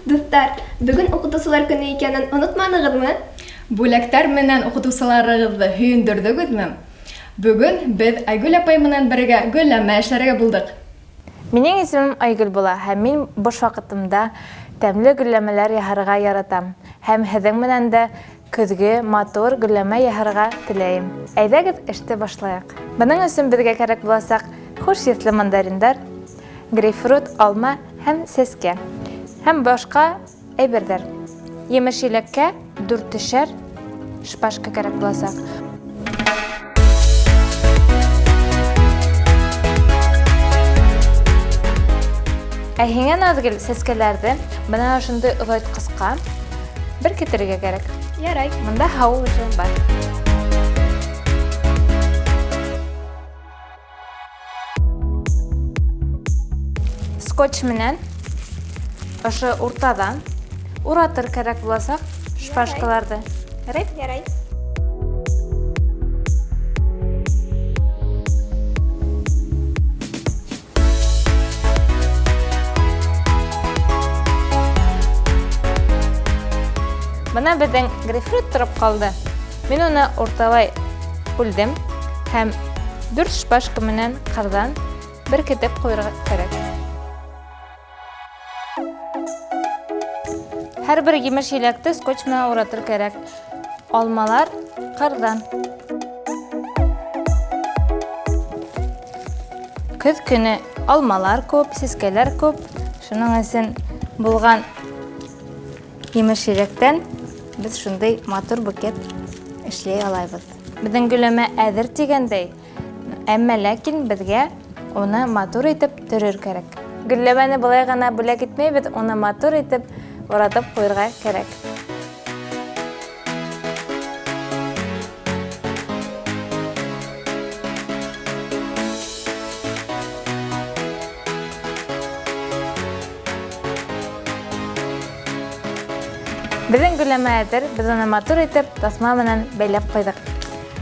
Дуҫтар, бөгөн Уҡытыусылар көнө икәнен онотманығыҙмы? Бүләктәр менән уҡытыусыларығыҙҙы һөйөндөрҙөгөҙмө? Бөгөн беҙ Айгөл апай менән бергә гөлләмә эшләргә булдыҡ. Минең исемем Айгөл була һәм мин буш ваҡытымда тәмле гөлләмәләр яһарға яратам һәм һеҙҙең менән дә көҙгө матур гөлләмә яһарға теләйем. Әйҙәгеҙ, эште башлайыҡ. Бының өсөн беҙгә кәрәк буласаҡ хуш еҫле мандариндар, грейпфрут, алма һәм сәскә һәм башҡа әйберҙәр. Емеш-еләккә дүртешәр шпажка кәрәк буласаҡ. Ә һиңә, Наҙгөл, сәскәләрҙе бына ошондай оҙайтҡысҡа беркетергә кәрәк. Ярай. Бында һауы уже бар. Скотч менән ошо уртаҙан уратыр кәрәк буласаҡ шпажкаларҙы. Ярай? Ярай. Бына беҙҙең грейпфрут тороп ҡалды. Мин уны урталай бүлдем һәм дүрт шпажка менән ҡырҙан беркетеп ҡуйырға кәрәк. Һәр бер емеш-еләкте скотч менән уратыр кәрәк. Алмалар ҡырҙан. Көҙ көнө алмалар күп, сәскәләр күп. Шуның өсөн булған емеш-еләктән беҙ шундай матур букет эшләй алабыҙ. Беҙҙең гөлләмә әҙер тигәндәй, әммә ләкин беҙгә уны матур итеп төрөр кәрәк. Гөлләмәне былай ғына бүләк итмәйбеҙ, уны матур итеп уратып ҡуйырға кәрәк. Беҙҙең гөлләмә әҙер, беҙ уны матур итеп таҫма менән бәйләп ҡуйҙыҡ.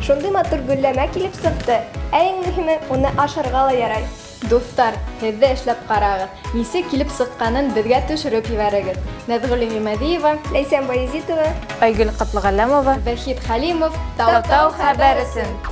Шундай матур гөлләмә килеп сыҡты. Ә иң мөһиме, уны ашарға ла ярай. Дуҫтар, һеҙ ҙә эшләп ҡарағыҙ. Нисек килеп сыҡҡанын беҙгә төшөрөп ебәрегеҙ. Нәҙғүл Имәдиева, Ләйсән Баязитова, Айгөл Ҡотлоғәләмова, Вәхит Хәлимов, Тау-Тау хәбәр өсөн.